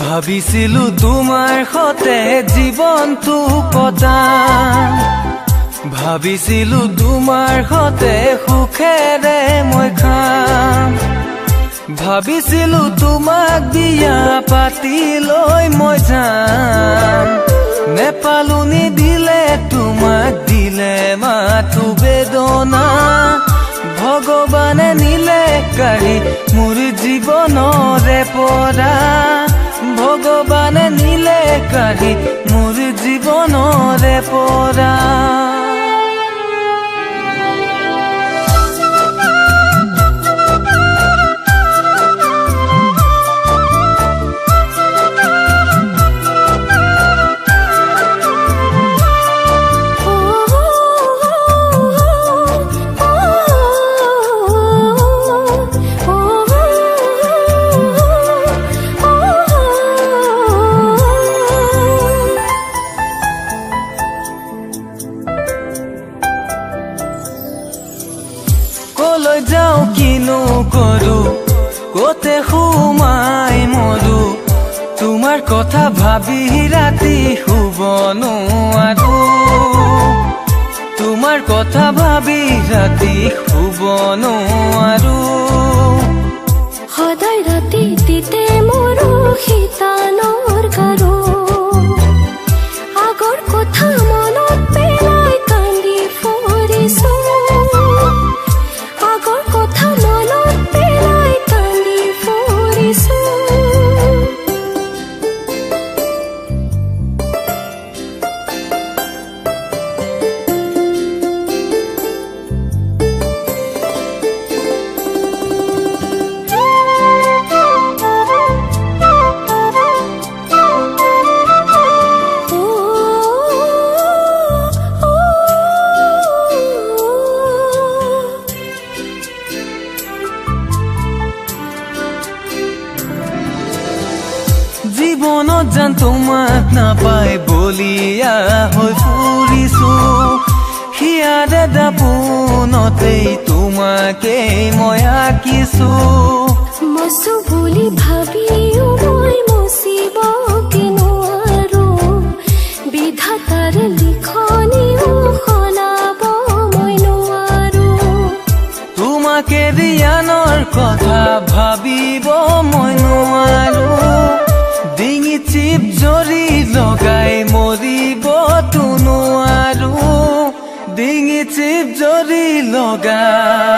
ভাবিছিলো তোমাৰ সতে জীৱনটো কটাম, ভাবিছিলো তোমাৰ সতে সুখেৰে মই খাম, ভাবিছিলো তোমাক বিয়া পাতি লৈ মই যাম। নেপালো নিদিলে তোমাক, দিলে মাথো বেদনা। ভগৱানে নিলে কাঢ়ি মোৰ জীৱনৰে পৰা, ভগৱানে নিলে কাঢ়ি মোৰ জীৱনৰে পৰা। কলৈ যাওঁ কিনো কৰো, ক'তে সোমাই মৰো, তোমাৰ কথা ভাবি ৰাতি শুব নোৱাৰো, তোমাৰ কথা ভাবি ৰাতি শুব নোৱাৰো। সদায় ৰাতি তিতে মোৰো শিতানৰ গাৰু, আগৰ কথা মনত পেলাই কান্দি ফুৰিছো, আগৰ কথা মনত পেলাই কান্দি ফুৰিছো। জীৱনত যেন তোমাক নাপাই বলিয়া হৈ ফুৰিছো, হিয়াৰে দাপোনতেই তোমাকেই মই আঁকিছো। মচো বুলি ভাবিও মই মচিবকে নোৱাৰো, বিধাতাৰ লিখনিও সলাব মই নোৱাৰো। তোমাকে ৰিয়ানৰ কথা ভাবিব মই নোৱাৰো, ডিঙি চিপ জৰি লগাই মৰিবতো নোৱাৰো, ডিঙি চিপ জৰি লগাই।